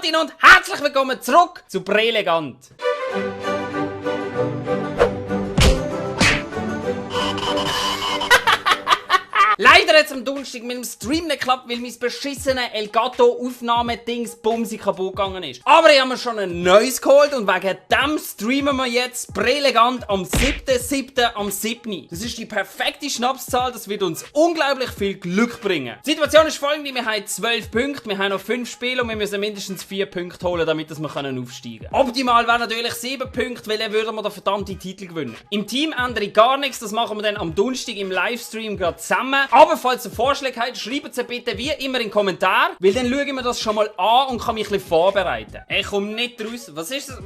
Martin und herzlich willkommen zurück zu Prelegant. Leider hat es am Donnerstag mit dem Stream nicht geklappt, weil mein beschissene Elgato-Aufnahmedings bumsi kaputt gegangen ist. Aber ich habe mir schon ein neues geholt und wegen dem streamen wir jetzt Prelegant am 7.7. am 7. Das ist die perfekte Schnapszahl, das wird uns unglaublich viel Glück bringen. Die Situation ist folgende, wir haben 12 Punkte, wir haben noch 5 Spiele und wir müssen mindestens 4 Punkte holen, damit wir aufsteigen können. Optimal wäre natürlich 7 Punkte, weil dann würden wir den verdammten Titel gewinnen. Im Team ändere ich gar nichts, das machen wir dann am Donnerstag im Livestream gerade zusammen. Aber falls ihr Vorschläge habt, schreibt sie bitte wie immer in den Kommentaren, weil dann schaue ich mir das schon mal an und kann mich ein bisschen vorbereiten. Ich komme nicht raus. Was ist das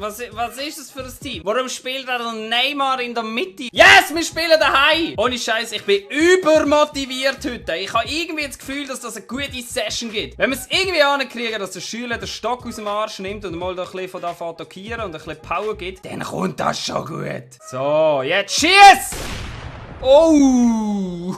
für ein Team? Warum spielt der Neymar in der Mitte? Yes, wir spielen daheim! Ohne Scheiß, ich bin übermotiviert heute. Ich habe irgendwie das Gefühl, dass das eine gute Session gibt. Wenn wir es irgendwie ankriegen, dass der Schüler den Stock aus dem Arsch nimmt und mal da ein bisschen von da attackieren und ein bisschen Power gibt, dann kommt das schon gut. So, jetzt schieß! Oh!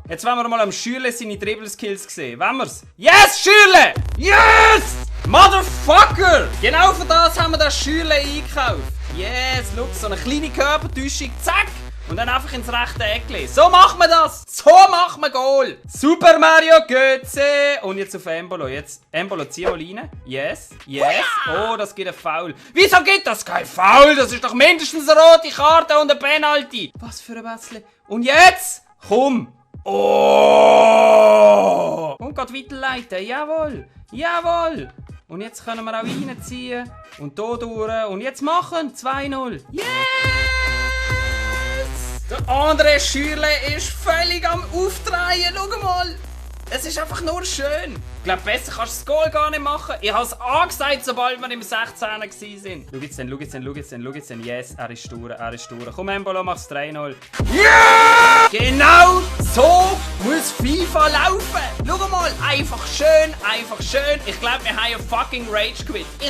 Jetzt wollen wir mal am Schürle seine Dribble-Skills sehen. Wollen wir's? Yes, Schürle! Yes! Motherfucker! Genau für das haben wir das Schürle eingekauft. Yes, look, so eine kleine Körpertäuschung. Zack! Und dann einfach ins rechte Eck legen. So macht man das! So macht man Goal! Super Mario Götze! Und jetzt auf Embolo. Jetzt, Embolo, zieh mal rein. Yes, yes. Oh, das gibt ein Foul. Wieso gibt das kein Foul? Das ist doch mindestens eine rote Karte und ein Penalty. Was für ein Bätzle. Und jetzt? Komm! Oh! Und geht weiterleiten. Jawohl! Jawohl! Und jetzt können wir auch reinziehen. Und hier durch. Und jetzt machen. 2-0. Yes! Der andere Schürle ist völlig am Aufdrehen. Schau mal. Es ist einfach nur schön. Ich glaube, besser kannst du das Goal gar nicht machen. Ich habe es angesagt, sobald wir im 16er waren. Schau jetzt denn, schau jetzt denn, schau jetzt denn, schau jetzt denn. Yes, er ist durch, er ist durch. Komm, Embolo, mach's 3-0. Yeah! Genau so muss FIFA laufen. Schau mal, einfach schön, einfach schön. Ich glaube, wir haben einen fucking Rage Quit. Er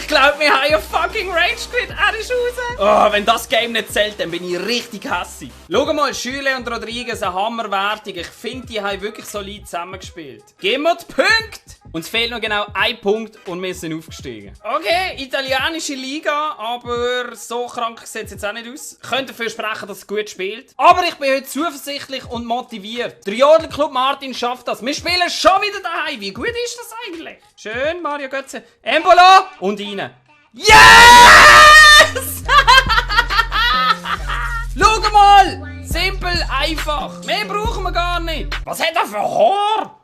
ist raus. Oh, wenn das Game nicht zählt, dann bin ich richtig hässig. Schau mal, Schüle und Rodriguez, eine Hammerwertung. Ich finde, die haben wirklich solid zusammengespielt. Geben wir die Punkte! Uns fehlt noch genau ein Punkt und wir sind aufgestiegen. Okay, italienische Liga, aber so krank sieht es jetzt auch nicht aus. Ich könnte dafür sprechen, dass es gut spielt. Aber ich bin heute zuversichtlich und motiviert. Der Jodelclub Martin schafft das. Wir spielen schon wieder daheim. Wie gut ist das eigentlich? Schön, Mario Götze. Embolo und rein. Yes! Schau mal! Simpel, einfach. Mehr brauchen wir gar nicht. Was hat er für Haar?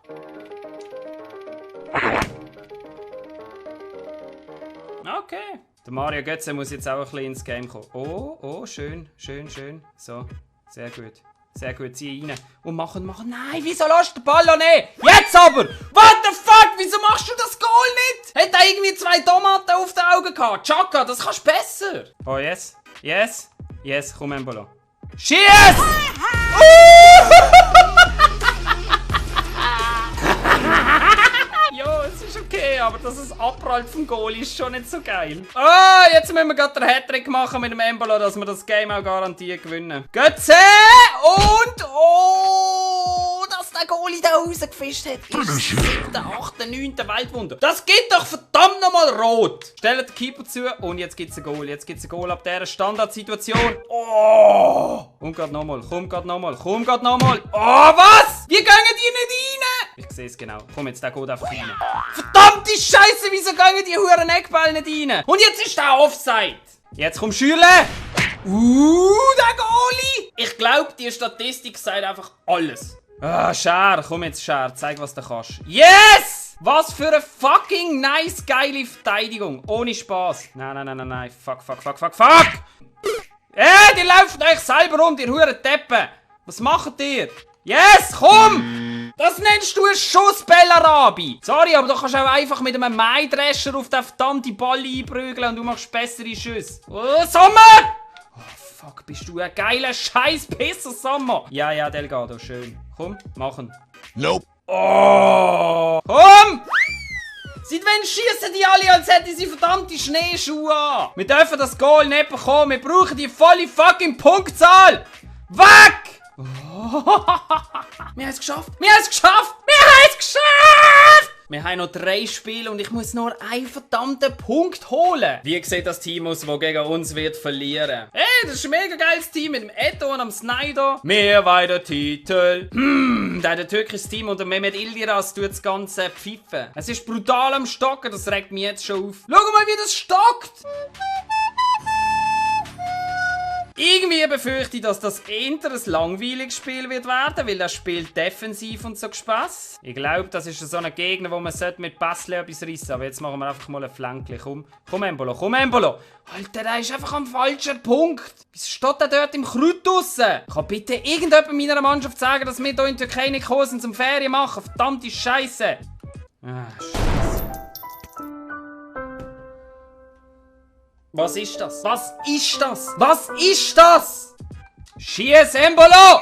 Okay. Der Mario Götze muss jetzt auch ein bisschen ins Game kommen. Oh, oh, schön, schön, schön. So, sehr gut. Sehr gut, zieh rein. Und machen. Nein, wieso lässt du den Ball noch nicht? Jetzt aber! What the fuck? Wieso machst du das Goal nicht? Hat er irgendwie 2 Tomaten auf den Augen gehabt? Chaka, das kannst du besser. Oh, yes. Yes. Yes, komm, Embolo. Schieß! Jo, es ist okay, aber dass es abprallt vom Goal ist schon nicht so geil. Ah, jetzt müssen wir gerade den Hattrick machen mit dem Embolo, dass wir das Game auch garantiert gewinnen. Götze! Und oh, dass der Goalie da rausgefischt hat. Ist der 8., 9. Weltwunder. Das gibt doch verdammt nochmal rot. Stellt den Keeper zu und jetzt gibt's ein Goal. Jetzt gibt's ein Goal ab dieser Standardsituation. Oh! Und gerade nochmal. Komm gerade nochmal. Komm gerade nochmal. Oh, was? Wie gehen die nicht rein? Ich sehe es genau. Komm, jetzt der geht einfach rein. Verdammte Scheiße, wieso gehen die huren Eckball nicht rein? Und jetzt ist der Offside. Jetzt komm, Schürle. Der Goalie. Ich glaube, die Statistik sagt einfach alles. Ah, Scher. Komm jetzt, Scher. Zeig, was du kannst. Yes! Was für eine fucking nice, geile Verteidigung. Ohne Spaß. Nein. Fuck. Die laufen euch selber um, ihr huren Deppen. Was macht ihr? Yes, komm! Das nennst du einen Schuss, Bellarabi. Sorry, aber du kannst auch einfach mit einem Maidrescher auf den verdammten Ball einprügeln und du machst bessere Schüsse. Oh, Sommer! Oh, fuck, bist du ein geiler Scheiß-Pisser, Sommer. Ja, Delgado, schön. Komm, machen. Nope. Oh! Komm! Seit wann schießen die alle, als hätten sie verdammte Schneeschuhe an? Wir dürfen das Goal nicht bekommen. Wir brauchen die volle fucking Punktzahl. Weg! Oh. Wir haben es geschafft! Wir haben noch 3 Spiele und ich muss nur einen verdammten Punkt holen. Wie sieht das Team aus, das gegen uns wird verlieren? Hey, das ist ein mega geiles Team mit dem Eto und dem Snyder. Mehr weiter Titel. Der türkische Team und der Mehmet Ildiras tut das Ganze pfeifen. Es ist brutal am Stocken, das regt mich jetzt schon auf. Schau mal, wie das stockt! Irgendwie befürchte ich, dass das eher ein langweiliges Spiel wird werden, weil das spielt defensiv und so Spaß. Ich glaube, das ist so ein Gegner, wo man mit Passle etwas reissen. Aber jetzt machen wir einfach mal ein Flänkchen. Komm Embolo, komm Embolo. Alter, der ist einfach am falschen Punkt. Wieso steht der dort im Kreuz draussen? Kann bitte irgendjemand meiner Mannschaft sagen, dass wir hier in der Türkei nicht gekommen sind zum Ferien machen? Verdammte Scheiße. Scheiße. Was ist das? Was ist das? Was ist das? Schieß, Embolo!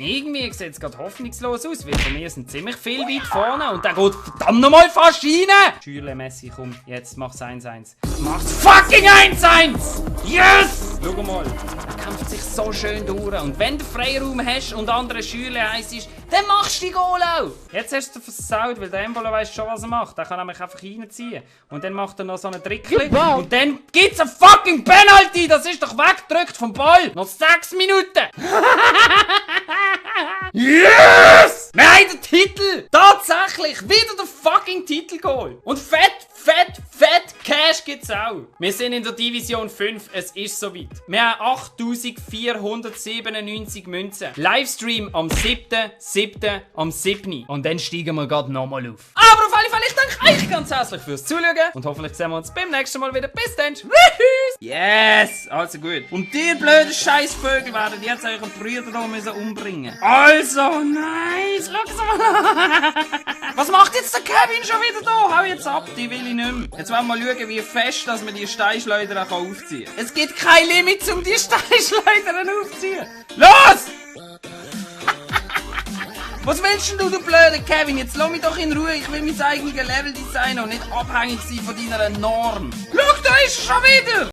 Irgendwie sieht es gerade hoffnungslos aus, weil von mir sind ziemlich viel weit vorne und der geht verdammt nochmal fast rein! Schürle, Messi, komm, jetzt mach's 1-1. Mach's fucking 1-1! Yes! Schau mal, er kämpft sich so schön durch und wenn du Freiraum hast und andere Schürle heiß ist, dann machst du die Goal auch! Jetzt hast du versaut, weil der Embolo weiss schon, was er macht. Der kann nämlich einfach reinziehen. Und dann macht er noch so einen Trickli. Und dann gibt's ein fucking Penalty! Das ist doch weggedrückt vom Ball! Noch 6 Minuten! Yes! Wir haben den Titel! Tatsächlich! Wieder der fucking Titel-Goal! Und fett Cash gibt's auch! Wir sind in der Division 5, es ist soweit. Wir haben 8497 Münzen. Livestream am 7.7. am 7. Und dann steigen wir gerade nochmal auf. Aber auf alle Fälle, ich danke euch ganz herzlich fürs Zuschauen. Und hoffentlich sehen wir uns beim nächsten Mal wieder. Bis dann! Tschüss! Yes! Also gut. Und die blöden Scheißvögel werden jetzt euren Brüder da müssen umbringen. Also, nice! Schau mal! Was macht jetzt der Kevin schon wieder da? Hau jetzt ab, die will ich nicht mehr. Jetzt wollen wir mal schauen, wie fest dass man die Steinschleuder aufziehen kann. Es gibt kein Limit, um die Steinschleuder aufzuziehen. Los! Was willst denn du blöde Kevin? Jetzt lass mich doch in Ruhe. Ich will mein eigenes Level designen und nicht abhängig sein von deiner Norm. Schau, da ist er schon wieder!